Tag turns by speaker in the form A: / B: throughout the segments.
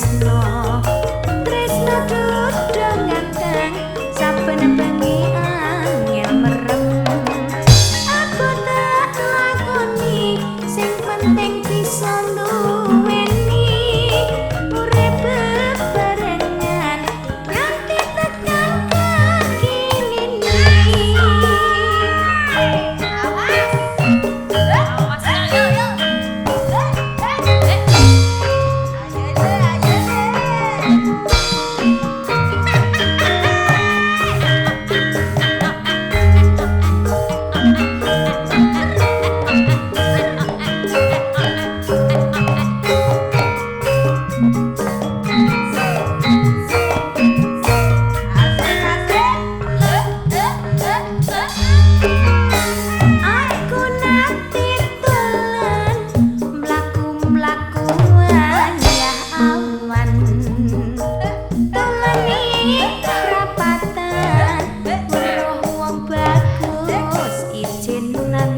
A: tresno. Tresno dudu ganteng, saben bengi angel merem. Aku tak lakoni, sing penting bisa nduweni. Urip bebarengan nganti tekan kaki nini.
B: Awas. Awas, yo yo. Ayo le, ayo le. Asik, asik.
A: Aku nate dolan mlaku-mlaku wayah awan. Dolane prapatan, weruh wong bagus ijinan.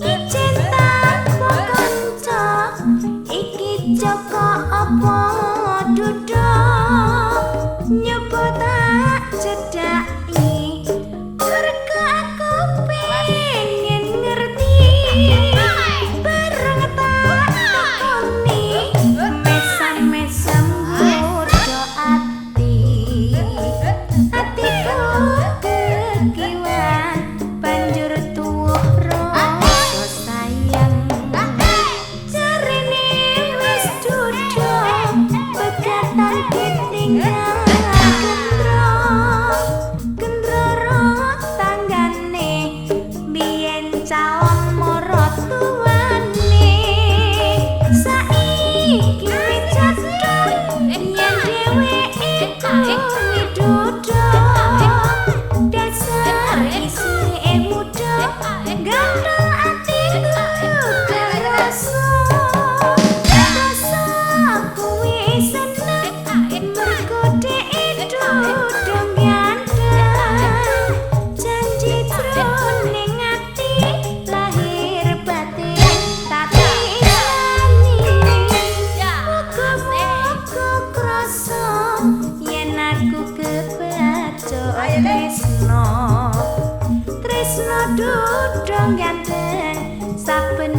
A: Ijin tanpa kanca, iki Joko apa duda? Nyoba tak cedhaki, mergo aku pengen ngerti. Bareng tak tekoni, mesam-mesem godho ati. Atiku kekiwan, banjur tuwuh rasa sayang. Jarene wis duda, pegatan ditinggal gendro. Gendro tanggane, biyen calon maratuwane. Saiki wis cetha yen dheweke kuwi duda. Dasar isih muda, gandel atiku kerasa. Rasa kuwi seneng, mergo dhek dudu ganteng. Janji jroning ati, lahir batin tak tresnani. Muga-muga krasa yen aku kebacut tresno. Tresno dudu ganteng, saben